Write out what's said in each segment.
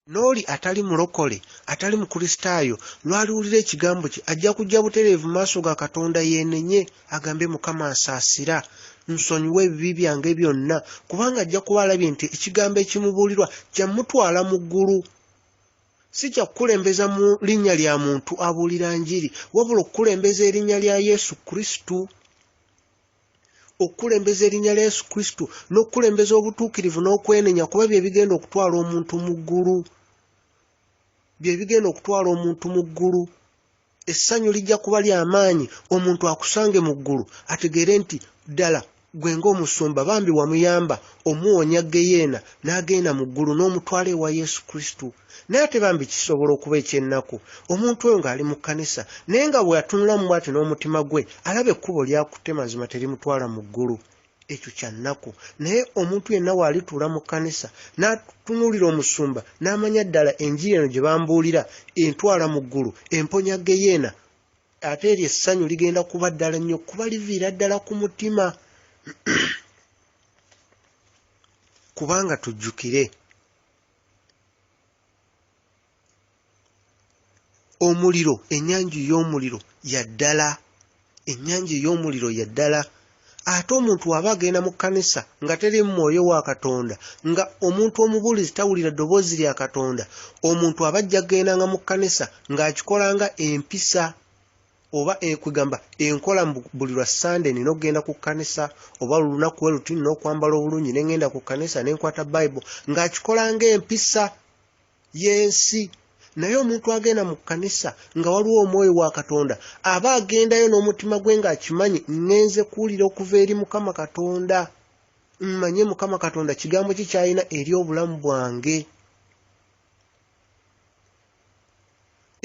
N'oli atali mulokole, atali Mukristaayo, lw'aliwulira Ekigambo kye, ajja kujja butereevu mu maaso ga Katonda yeenenye, agambe, Mukama nsaasira, nsonyiwa ebibi byange byonna, kubanga ajja kuba alabye nti Ekigambo ekimubuulirwa kya mutwala mu ggulu. Si kya kukulembeza mu linnya lya muntu abuulira njiri, wabula okukulembeza erinnya lya Yesu Kristo. Okukulembeza erinnya lya Yesu Kristo n'okukulembeza obutuukirivu n'okwenenya, kuba bye bigenda okutwala omuntu mu ggulu. Bye bigenda okutwala omuntu mu ggulu. Essanyu lijja kuba lya maanyi omuntu akusange mu ggulu ategeere nti ddala gwe ng'omusumba bambi wamuyamba omuwonya ggeyeena n'agenda mu ggulu n'omutwala ewa Yesu Kristo. Naye ate bambi kisobola okuba eky'ennaku omuntu oyo ng'ali mu kkanisa naye nga bw'atunulamu bw'ati n'omutima gwe alaba ekkubo ly'akutte mazima terimutwala mu ggulu. Ekyo kya nnaku. Naye omuntu yenna bw'alituula mu kkanisa n'atunuulira omusumba n'amanya ddala enjiri eno gye bambuulira entwala mu ggulu, emponya ggeyeena, ate eryo essanyu ligenda kuba ddala nnyo kuba liviira ddala ku mutima. Kubanga tujjukire omuliro, ennyanja ey'omuliro ya ddala. Ennyanja ey'omuliro ya ddala. Ate omuntu bw'aba agenda mu kkanisa nga teriimu Mwoyo wa Katonda, nga omuntu omubuulizi tawulira ddoboozi lya Katonda, omuntu aba ajja kugendanga mu kkanisa ng'akikola nga empisa oba kwegamba enkola mbu buli lwa Ssande nnina okugenda ku kkanisa oba buli lunaku bwe luti nnina okwambala obulungi ne ŋŋenda ku kkanisa ne nkwata Bayibuli, ng'akikola ng'empisa y'ensi. Naye omuntu agenda mu kkanisa nga waliwo Omwoyo wa Katonda aba agendayo n'omutima gwe ng'akimanyi, ŋŋenze kuwulira okuva eri Mukama Katonda, mmanye Mukama Katonda kigambo ki ky'alina eri obulamu bwange.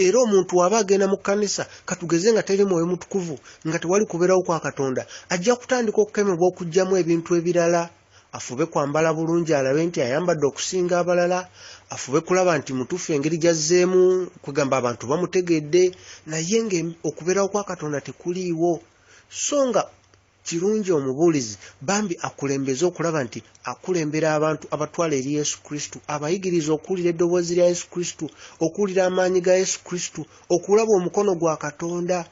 Era omuntu w'aba agenda mu kkanisa, katugeze nga teri Mwoyo Mutukuvu, nga tewali kubeerawo kwa Katonda, ajja kutandika okukemebwa okuggyamu ebintu ebirala. Afube kwambala bulungi alabe nti ayambadde okusinga abalala, afube kulaba nti mutuufu engeri gy'azzeemu, kwegamba abantu bamutegedde, naye nga okubeerawo kwa Katonda tekuliiwo. So nga kirungi omubuulizi bambi akulembeze okulaba nti akulembera abantu abatwala eri Yesu Kristo, abayigirize okuwulira eddoboozi lya Yesu Kristo, okuwulira amaanyi ga Yesu Kristo, okulaba omukono gwa Katonda,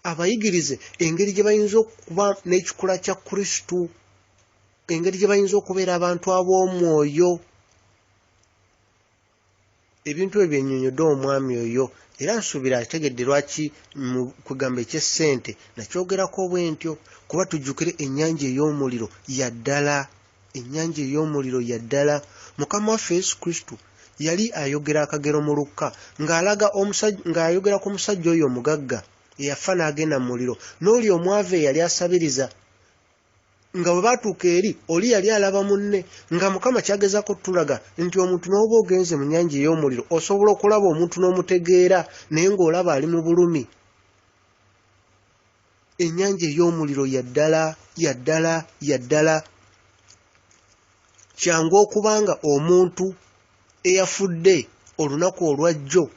abayigirize engeri gye bayinza okuba n'ekikula kya Kristo, engeri gye bayinza okubeera abantu ab'omwoyo. Ebintu ebyo byennyonnyodde omwami oyo era nsuubira ategedde lwaki mu kwegamba eky'essente nakyogerako bwentyo, kuba tujjukire ennyanja ey'omuliro ya ddala, ennyanja ey'omuliro ya ddala. Mukama waffe Yesu Kristo yali ayogera akagero mu Lukka ng'alaga omusajja, ng'ayogera ku musajja oyo omugagga eyafa n'agenda mu muliro n'oli omwavu eyali asabiriza. Nga bwe baatuuka eri, oli yali alaba munne. Nga Mukama ky'agezaako okutulaga nti omuntu n'oba ogenze mu nnyanja ey'omuliro osobola okulaba omuntu n'omutegeera naye ng'olaba ali mu bulumi. Ennyanja ey'omuliro ya ddala, ya ddala, ya ddala. Kyangu okuba nga omuntu eyafudde olunaku olwajjo,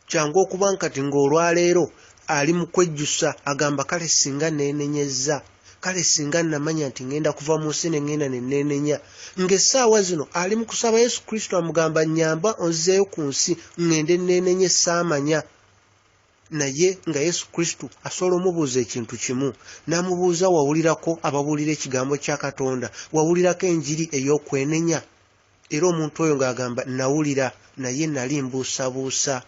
kyangu okuba nga kati ng'olwaleero ali mu kwejjusa agamba kale singa neenenyezza, kale singa namanya nti ŋŋenda kuva mu nsi ne ŋŋenda ne neenenya. Ng'essaawa zino ali mu kusaba Yesu Kristo amugamba nnyamba onzizeeyo ku nsi ŋŋende neenenye saamanya. Naye nga Yesu Kristo asobola omubuuza ekintu kimu, n'amubuuza wawulirako ababuulira ekigambo kya Katonda, wawulirako enjiri ey'okwenenya? Era omuntu oyo ng'agamba nnawulira naye nnali mbuusabuusa.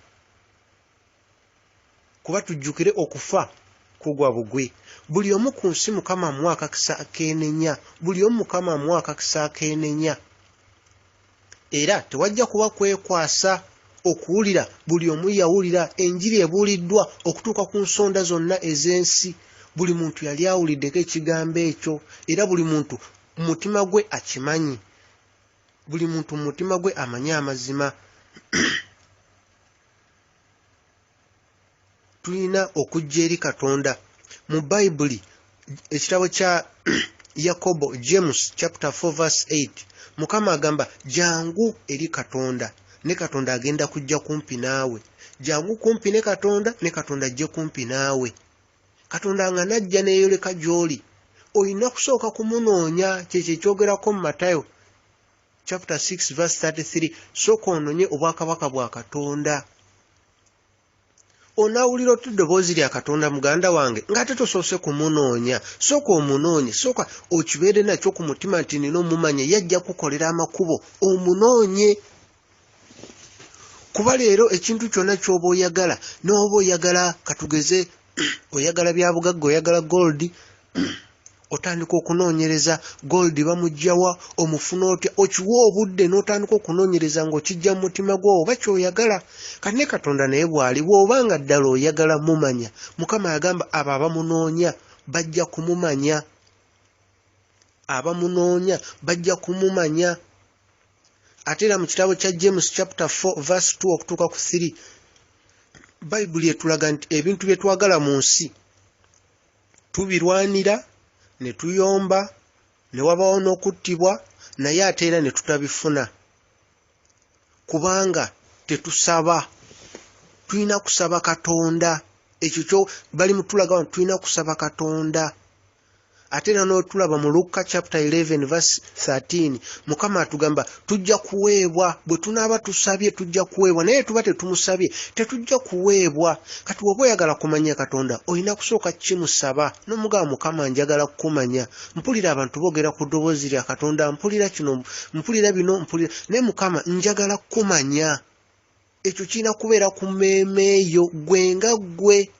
Kuba tujjukire okufa kugwa bugwi. Buli omu ku nsi Mukama amuwa akakisa akeenenya. Buli omu Mukama amuwa akakisa akeenenya. Era tewajja kuba kwekwasa okuwulira, buli omu yawulira enjiri ebuuliddwa okutuuka ku nsonda zonna ez'ensi. Buli muntu yali awuliddeko ekigambo ekyo, era buli muntu mu mutima gwe akimanyi. Buli muntu mu mutima gwe amanyi amazima. Tulina okujja eri Katonda. Mu Bayibuli, ekitabo kya Yakobo, James chapter 4 verse 8, Mukama agamba, jangu eri Katonda, ne Katonda agenda kujja kumpi naawe. Jangu kumpi ne Katonda, ne Katonda ajje kumpi naawe. Katonda nga n'ajja n'eyoleka gy'oli, olina kusooka kumunoonya. Kyekyo ekyogerako mu Matayo. chapter 6 verse 33, sooka ononye obwakabaka bwa Katonda. Onaawulira otya eddoboozi lya Katonda muganda wange ng'ate tosoose kumunoonya? Sooka omunoonye, sooka okibeere nakyo ku mutima nti nina omumanya, ye ajja kukukolera amakubo omunoonye. Kuba leero ekintu kyonna ky'oba oyagala, n'oba oyagala katugeze oyagala bya bugagga, oyagala gold, otandika okunoonyereza gold bamuggya wa, omufuna otya, okiwa obudde n'otandika okunoonyereza ng'okiggya mu mutima gwo oba ky'oyagala. Kati ne Katonda naye bw'ali, bw'oba nga ddala oyagala mumanya, Mukama yagamba abo abamunoonya bajja kumumanya. Abamunoonya bajja kumumanya. Ate era mu kitabo kya James chapter 4 verse 2 okutuuka ku 3, Bayibuli etulaga nti ebintu bye twagala mu nsi tubirwanira ne tuyomba ne wabaawo n'okuttibwa naye ate era ne tutabifuna kubanga tetusaba. Tulina kusaba Katonda. Ekyo kyo bali mutulaga wano, tulina kusaba Katonda. Ate era n'otulaba mu Lukka chapter 11 verse 13, Mukama atugamba tujja kuweebwa bwe tunaaba tusabye, tujja kuweebwa, naye tuba tetumusabye tetujja kuweebwa. Kati bw'oba oyagala kumanya Katonda olina kusooka kimusaba n'omugamba, Mukama njagala kukumanya, mpulira abantu boogera ku ddoboozi lya Katonda, mpulira kino, mpulira bino, mpulira, naye Mukama njagala kukumanya. Ekyo kirina kubeera ku mmeeme yo ggwe nga ggwe.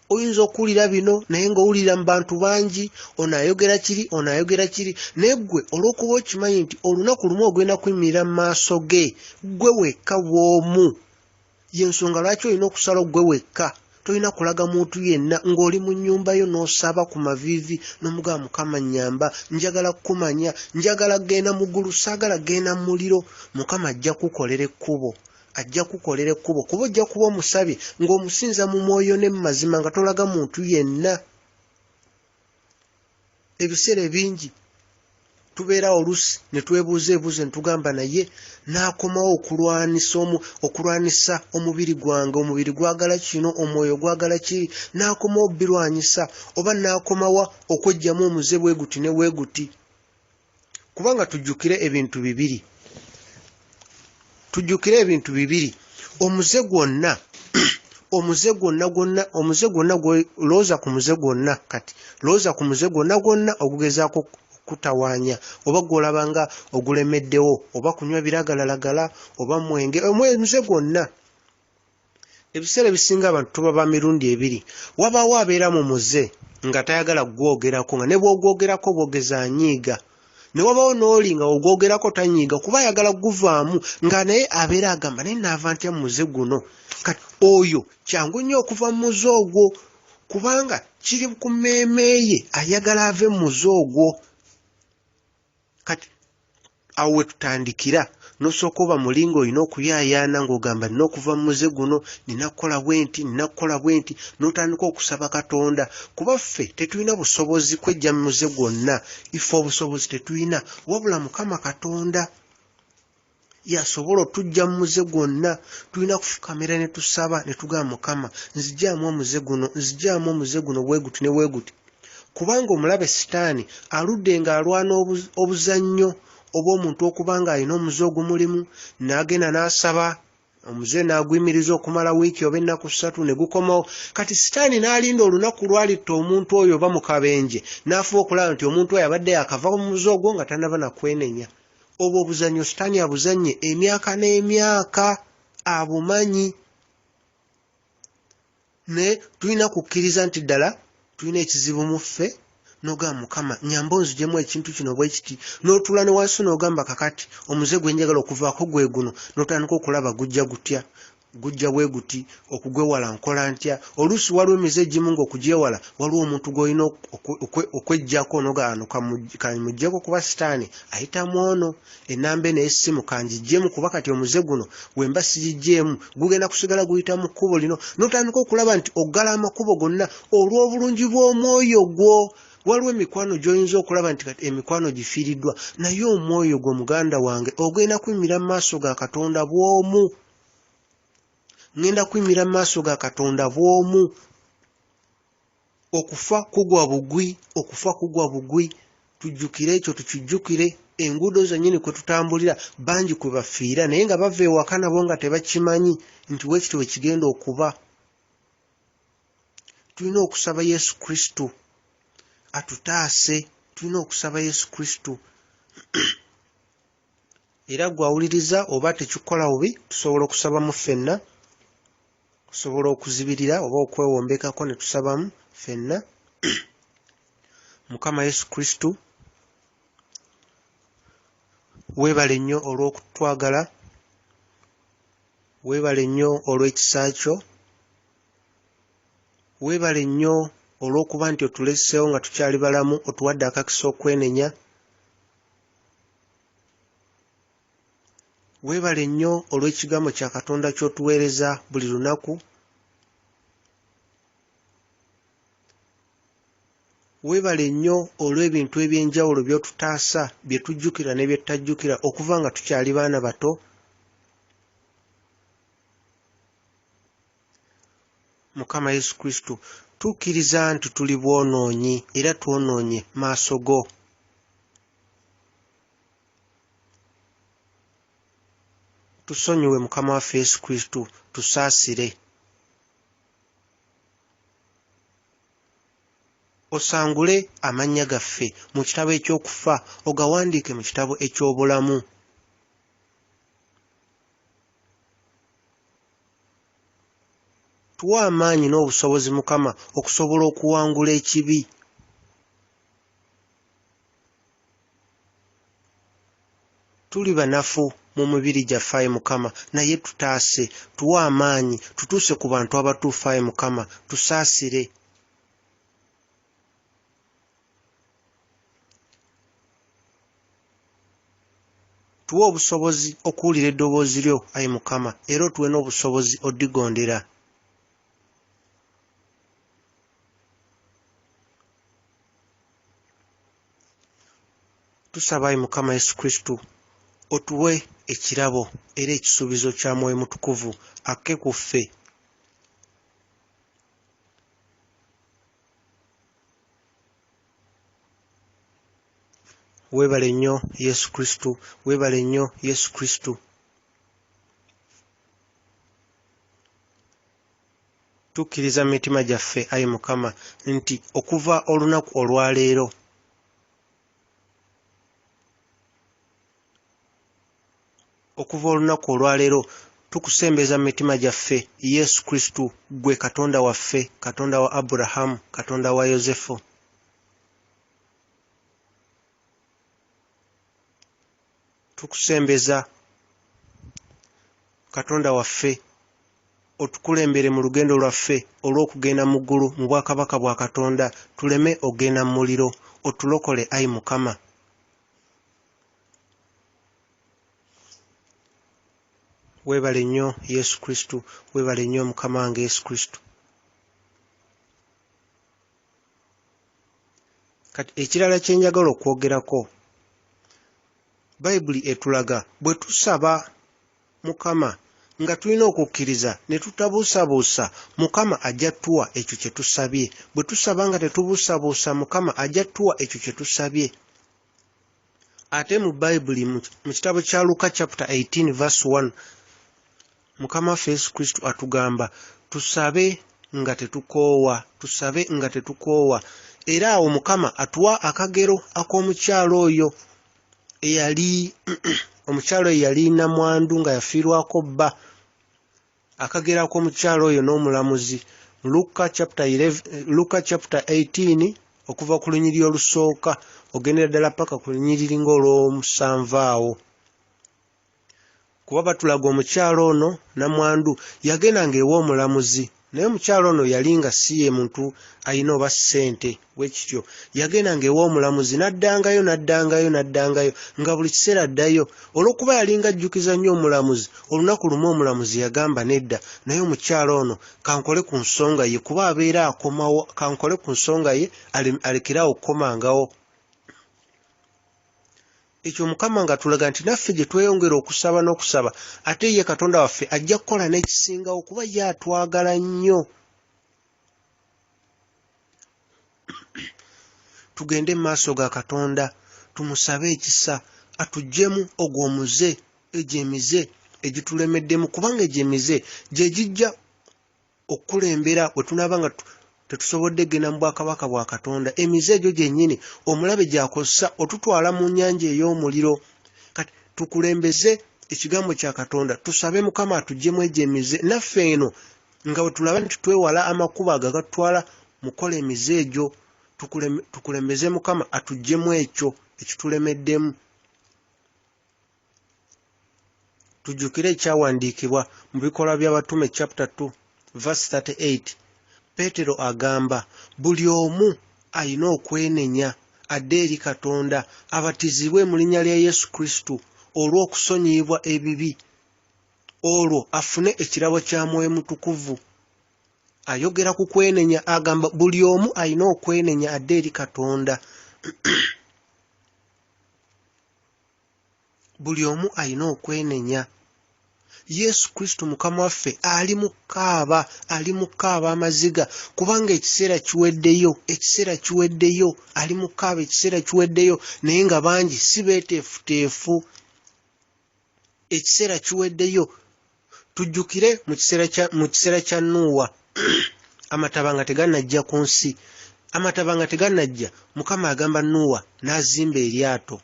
Oyinza okuwulira bino naye ng'owulira mu bantu bangi, ono ayogera kiri, ono ayogera kiri, naye ggwe olw'okuba okimanyi nti olunaku lumu ogenda kuyimirira mu maaso ge ggwe wekka bw'omu, y'ensonga lwaki olina okusalawo ggwe wekka. Tolina kulaga muntu yenna, ng'oli mu nnyumba yo n'osaba ku maviivi n'omugamba, Mukama nnyamba, njagala kukumanya, njagala kugenda mu ggulu, saagala kugenda mu muliro. Mukama ajja kukukolera ekkubo. Ajja kukukolera ekkubo, kuba ojja kuba omusabye ng'omusinza mu mwoyo ne mu mazima nga tolaga muntu yenna. Ebiseera ebingi tubeera oluusi ne twebuuza ebibuuzo ne tugamba, naye naakomawo okulwanisa omu, okulwanisa omubiri gwange, omubiri gwagala kino, omwoyo gwagala kiri, naakomawo birwanyisa, oba naakomawa okweggyamu omuze bwe guti ne bwe guti. Kubanga tujjukire ebintu bibiri, tujjukire ebintu bibiri, omuze gwonna, omuze gwonna gwonna, omuze gwonna, lowooza ku muze gwonna kati, lowooza ku muze gwonna gwonna ogugezaako okukutawaanya oba gw'olaba nga ogulemeddewo, oba kunywa biragalalagala oba mwenge, omuze gwonna. Ebiseera ebisinga abantu tuba ba mirundi ebiri. Wabaawo abeera mu muze nga tayagala kugwogerako, nga ne bw'ogwogerako bwogezi anyiiga. Ne wabaawo n'oli nga ogwogerako tanyiiga kuba ayagala kuguvaamu, nga naye abeera agamba naye naava ntya mu muze guno. Kati oyo kyangu nnyo okuva mu muze ogwo kubanga kiri ku mmeeme ye, ayagala ave mu muze ogwo. Kati awo we tutandikira, n'osooka oba muli ng'olina okuyaayaana ng'ogamba nina okuva mu muze guno, nina kukola bwe nti, nina kukola bwe nti, n'otandika okusaba Katonda. Kuba ffe tetulina busobozi kweggya mu muze gwonna, ife obusobozi tetulina, wabula Mukama Katonda y'asobola otuggya mu muze gwonna. Tulina kufukamira ne tusaba ne tugamba, Mukama nzigyamu omuze guno, nzigyamu omuze guno bwe guti ne bwe guti. Kubanga omulabe Sitaani aludde ng'alwana obuzannyo obw'omuntu okuba ng'alina omuze ogumulimu, n'agenda n'asaba omuze n'aguyimiriza okumala wiiki oba ennaku ssatu ne gukomawo. Kati Sitaani n'alinda olunaku lw'alitta omuntu oyo oba mu kabenje, n'afuba okulaba nti omuntu oyo abadde yaakava mu muze ogwo nga tannaba na kwenenya. Obwo obuzannyo Sitaani abuzannye emyaka n'emyaka, abumanyi. Naye tulina kukkiriza nti ddala tulina ekizibu mu ffe, n'ogamba Mukama nnyamba onzigyemu ekintu kino bwe kiti, n'otuula ne wansi n'ogamba kakati omuze gwe njagala okuvaako gwe guno, n'otandika okulaba gujja gutya, gujja bwe guti, okugwewala nkola ntya. Oluusi waliwo emize egimu ng'okugyewala waliwo omuntu gw'olina okweggyako n'ogamba ano kamuggyeko kuba Sitaani ayita mu ono. Ennamba eno ey'essimu kangiggyemu kuba kati omuze guno bwe mba sigiggyeemu gugenda kusigala guyita mu kkubo lino. N'otandika okulaba nti oggala amakubo gonna olw'obulungi bw'omwoyo gwo. Waliwo emikwano gy'oyinza okulaba nti kati emikwano gifiiriddwa, naye omwoyo gwo muganda wange ogenda kuyimirira mu maaso ga Katonda bw'omu. Ŋŋenda kuyimirira mu maaso ga Katonda bw'omu. Okufa kugwa bugwi, okufa kugwa bugwi. Tujjukire ekyo, tukijjukire. Enguudo zennyini kwe tutambulira bangi kwe bafiira naye nga bava ewaka nabo nga tebakimanyi nti bwe kityo bwe kigenda okuba. Tulina okusaba Yesu Kristo atutaase. Tulina okusaba Yesu Kristo. Era ggwe awuliriza oba tekikukola bubi, tusobola okusabamu ffenna. Osobola okuzibirira oba okwewombekako ne tusabamu ffenna. Mukama Yesu Kristo, weebale nnyo olw'okutwagala, weebale nnyo olw'ekisa kyo, weebale nnyo olw'okuba nti otuleseewo nga tukyali balamu, otuwadde akakisa okwenenya. Weebale nnyo olw'ekigambo kya Katonda ky'otuweereza buli lunaku. Weebale nnyo olw'ebintu eby'enjawulo by'otutaasa bye tujjukira ne bye tutajjukira okuva nga tukyali baana bato. Mukama Yesu Kristo, tukkiriza nti tuli boonoonyi era twonoonye maaso go. Tusonyiwe Mukama waffe Yesu Kristo, tusaasire. Osangule amannya gaffe mu kitabo eky'okufa ogawandiike mu kitabo eky'obulamu. Tuwe amaanyi n'obusobozi Mukama okusobola okuwangula ekibi. Tuli banafu mu mibiri gyaffe ayi Mukama, naye tutaase, tuwe amaanyi, tutuuse ku bantu abatuufu ayi Mukama, tusaasire. Tuwe obusobozi okuwulira eddoboozi lyo ayi Mukama, era otuwe n'obusobozi odigondera. Tusaba ayi Mukama Yesu Kristo otuwe ekirabo era ekisuubizo kya Mwoyo Mutukuvu akke ku ffe. Weebale nnyo Yesu Kristo, weebale nnyo Yesu Kristo. Tukkiriza mu mitima gyaffe, ayi Mukama, nti okuva olunaku olwa leero, okuva olunaku olwa leero tukusembeza mu mitima gyaffe Yesu Kristo, ggwe Katonda waffe, Katonda wa Aburahamu, Katonda wa Yozefu. Tukusembeza Katonda waffe, otukulembere mu lugendo lwaffe olw'okugenda mu ggulu mu bwakabaka bwa Katonda, tuleme okugenda mu muliro. Otulokole ayi Mukama. Weebale nnyo Yesu Kristo, weebale nnyo Mukama wange Yesu Kristo. Kati ekirala kye njagala okwogerako, Bayibuli etulaga bwe tusaba Mukama nga tulina okukkiriza ne tutabuusabuusa, Mukama ajja tuwa ekyo kye tusabye. Bwe tusaba nga tetubuusabuusa, Mukama ajja tuwa ekyo kye tusabye. Ate mu Bayibuli mu kitabo kya Luka chapter 18 verse 1, Mukama waffe Yesu Kristo atugamba tusabe nga tetukoowa, tusabe nga tetukoowa. Era awo Mukama atuwa akagero ak'omukyala oyo eyali omukyala oyo yali namwandu nga yafiirwako bba. Akagero ak'omukyala oyo n'omulamuzi. Luka chapter 11, Luka chapter 18 okuva ku lunyiriri olusooka ogendera ddala paka ku lunyiriri ng'olw'omusanvu awo. Kuba batulaga omukyala ono namwandu yagendanga ew'omulamuzi, naye omukyala ono yali nga si ye muntu alina oba ssente bwe kityo. Yagendanga ew'omulamuzi n'addangayo n'addangayo n'addangayo nga buli kiseera addayo. Olw'okuba yalinga ajjukiza nnyo omulamuzi, olunaku lumu omulamuzi yagamba nedda, naye omukyala ono kankole ku nsonga ye kuba abeera akomawo, kankole ku nsonga ye alekere awo okukomangawo. Ekyo Mukama nga tulaga nti naffe gye tweyongera okusaba n'okusaba, ate ye Katonda waffe ajja kukola n'ekisingawo kuba ye atwagala nnyo. Tugende mu maaso ga Katonda tumusabe ekisa atuggyemu ogwo omuze, egyo emize egitulemeddemu, kubanga egyo emize gye gijja okukulembera bwe tunaaba nga tetusobodde kugenda mu bwakabaka bwa Katonda. Emize egyo gyennyini omulabe gy'akozesa otutwala mu nnyanja ey'omuliro. Kati tukulembeze ekigambo kya Katonda, tusabe Mukama atuggyemu egyo emize, naffe eno nga bwe tulaba nti twewala amakubo ago agatutwala mu kukola emize egyo, tukulembeze Mukama atuggyemu ekyo ekitulemeddemu. Tujjukire ekyawandiikibwa mu Bikolwa by'Abatume chapter 2 verse 38. Peetero agamba, buli omu alina okwenenya adde eri Katonda, abatizibwe mu linnya lya Yesu Kristo olw'okusonyiyibwa ebibi, olwo afune ekirabo kya Mwoyo Mutukuvu. Ayogera ku kwenenya, agamba buli omu alina okwenenya adde eri Katonda. Buli omu alina okwenenya. Yesu Kristo Mukama waffe ali mu kukaaba, ali mu kukaaba amaziga, kubanga ekiseera kiweddeyo, ekiseera kiweddeyo, ali mu kukaaba ekiseera kiweddeyo, naye nga bangi si beeteefuteefu. Ekiseera kiweddeyo. Tujjukire mu kiseera kya, mu kiseera kya Nuuwa, amataba nga tegannajja ku nsi, amataba nga tegannajja, Mukama agamba Nuuwa n'azimba eryato.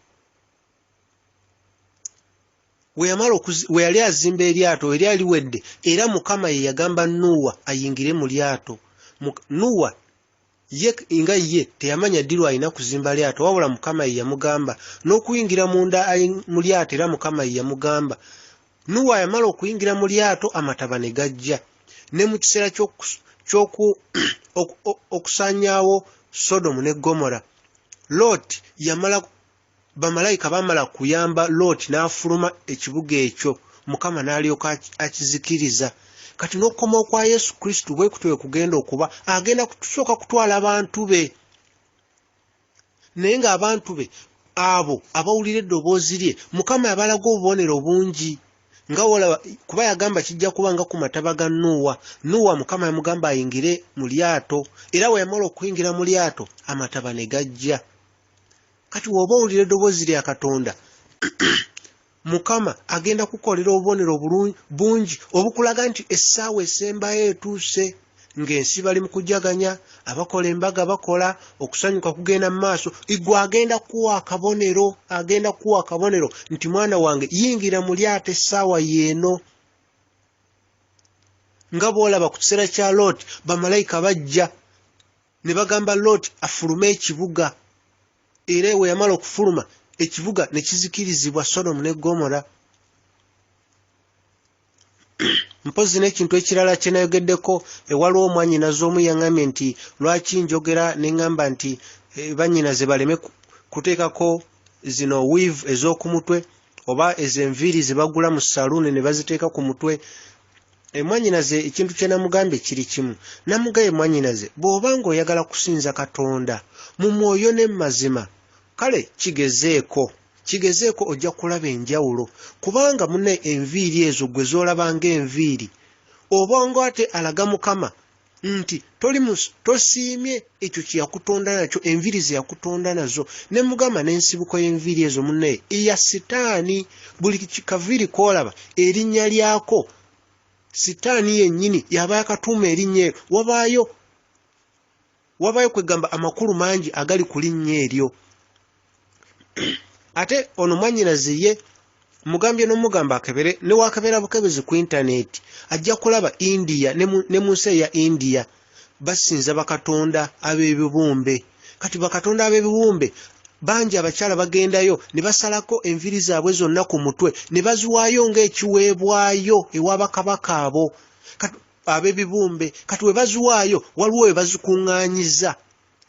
We yamala okuzi, we yali azimba eryato, we lyali liwedde, era Mukama ye yagamba Nuuwa ayingire mu lyato. Nuuwa ye nga ye teyamanya ddi lw'alina kuzimba lyato, wabula Mukama ye yamugamba n'okuyingira munda mu lyato, era Mukama ye yamugamba. Nuuwa yamala okuyingira mu lyato, amataba ne gajja. Ne mu kiseera okusaanyaawo Sodomu ne Gomora, Lot yamala, bamalayika baamala kuyamba Lot n'afuluma ekibuga ekyo, Mukama n'alyoka akizikiriza. Kati n'okukomawo kwa Yesu Kristo bwe kutyo bwe kugenda okuba. Agenda kusooka kutwala bantu be, naye ng'abantu be abo abawulira eddoboozi lye, Mukama yabalaga obubonero bungi nga wolaba, kuba yagamba kijja kuba nga ku mataba ga Nuuwa. Nuuwa Mukama yamugamba ayingire mu lyato, era bwe yamala okuyingira mu lyato amataba ne gajja. Kati bw'oba owulira eddoboozi lya Katonda, Mukama agenda kukolera obubonero bungi obukulaga nti essaawa esembayo etuuse, ng'ensi bali mu kujaganya, abakola embaga bakola, okusanyuka kugenda mu maaso. Igwe agenda kukuwa akabonero, agenda kukuwa akabonero nti mwana wange yingira mu lyato essaawa y'eno. Nga bw'olaba ku kiseera kya Lot, bamalayika bajja ne bagamba Lot afulume ekibuga, era we yamala okufuluma ekibuga ne kizikirizibwa, Sodomu ne Gomora. Mpozzi n'ekintu ekirala kye nayogeddeko, ewaliwo mwannyinaze omu yaŋŋambye nti lwaki njogera ne ŋŋamba nti bannyinaze baleme kuteekako zino weave ez'oku mutwe oba ezo enviiri ze bagula mu saluuni ne baziteeka ku mutwe. Mwannyinaze ekintu kye namugambye kiri kimu. Namugambye, mwannyinaze, bw'oba ng'oyagala kusinza Katonda mu mwoyo ne mu mazima, kale kigezeeko, kigezeeko ojja kulaba enjawulo. Kubanga munne enviiri ezo gwe z'olaba ng'enviiri, oba ng'ate alaga Mukama nti toli tosiimye ekyo kye yakutonda nakyo, enviiri ze yakutonda nazo. Ne mugamba n'ensibuko y'enviiri ezo munne ya Sitaani. Buli kaviiri k'olaba erinnya lyako Sitaani yennyini y'aba yakatuuma erinnya eryo. Wabaayo, wabaayo kwegamba amakulu mangi agali ku linnya eryo. Ate ono mwannyinaze ye mugambye n'omugamba akebere, ne wakebera bukebezi ku intaneti ajja kulaba India ne mu nsi eya India basinza bakatonda ab'ebibumbe. Kati bakatonda ab'ebibumbe bangi, abakyala bagendayo ne basalako enviiri zaabwe zonna ku mutwe ne baziwaayo ng'ekiweebwayo ewa bakabaka abo kati ab'ebibumbe. Kati we baziwaayo waliwo we bazikuŋŋaanyiza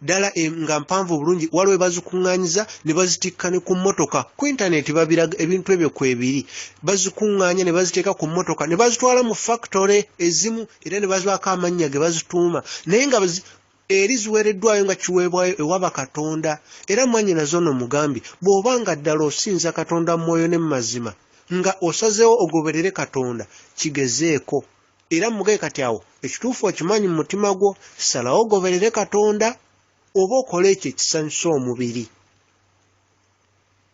ddala nga mpanvu bulungi, waliwo we bazikuŋŋaanyiza ne bazitikka ne ku mmotoka. Ku intaneti babiraga ebintu ebyo kwebiri, bazikuŋŋaanya ne baziteeka ku mmotoka ne bazitwala mu fakitole ezimu era ne bazibaako amannya ge bazituuma, naye nga eri ziweereddwayo nga kiweebwayo ewa bakatonda. Era mwannyinaze ono mugambye, bw'oba nga ddala osinza Katonda mu mwoyo ne mu mazima, nga osazeewo ogoberere Katonda, kigezeeko. Era mugaye kati awo ekituufu okimanyi mu mutima gwo, salawo ogoberere Katonda oba okole ekyo ekisanyusa omubiri.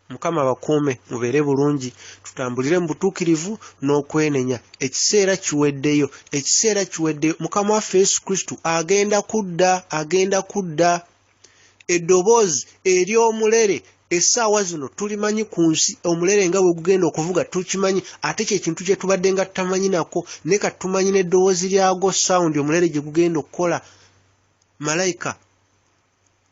Mukama abakuume, mubeere bulungi, tutambulire mu butuukirivu n'okwenenya. Ekiseera kiweddeyo, ekiseera kiweddeyo. Mukama waffe Yesu Kristo agenda kudda, agenda kudda. Eddoboozi ery'omulere essaawa zino tulimanyi ku nsi, omulere nga bwe gugenda okuvuga tukimanyi, ate kye kintu kye tubadde nga tutamanyi nako, naye kati tumanyi n'eddoboozi lyagwo, sawundi omulere gye gugenda okukola. Malayika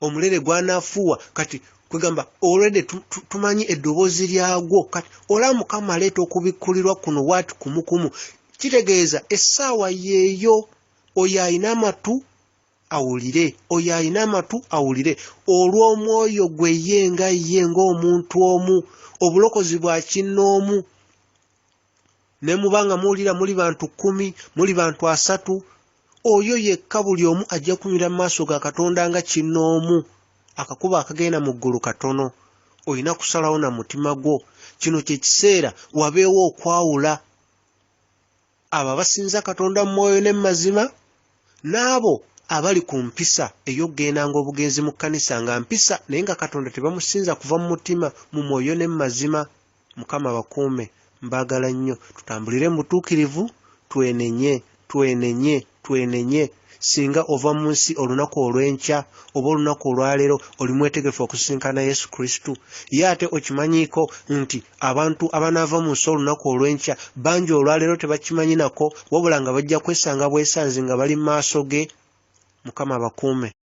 omulere gw'anaafuuwa, kati kwegamba already tumanyi eddoboozi lyagwo. Kati olaba Mukama aleeta okubikkulirwa kuno bw'ati kumukumu, kitegeeza essaawa yeeyo. Oyo alina amatu awulire, oyo alina amatu awulire. Olw'omwoyo gwe ye nga ye ng'omuntu omu, obulokozi bwa kinnoomu. Ne muba nga muwulira muli bantu 10, muli bantu 30, oyo yekka buli omu ajja kuyimirira mu maaso ga Katonda nga kinnoomu. Akakubo akagenda mu ggulu katono, olina kusalawo na mutima gwo. Kino kye kiseera wabeewo okwawula abo abasinza Katonda mu mwoyo ne mu mazima n'abo abali ku mpisa ey'okugendanga obugenzi mu kkanisa nga mpisa, naye nga Katonda tebamusinza kuva mu mutima, mu mwoyo ne mu mazima. Mukama abakuume, mbaagala nnyo. Tutambulire mu butuukirivu, twenenye, twenenye, twenenye. Singa ova mu nsi olunaku olw'enkya oba olunaku olwaleero, oli mwetegefu okusisinkana Yesu Kristo? Ye ate okimanyiiko nti abantu abanaava mu nsi olunaku olw'enkya bangi olwaleero tebakimanyi nako, wabula nga bajja kwesanga bwesanzi nga bali mu maaso ge? Mukama abakuume.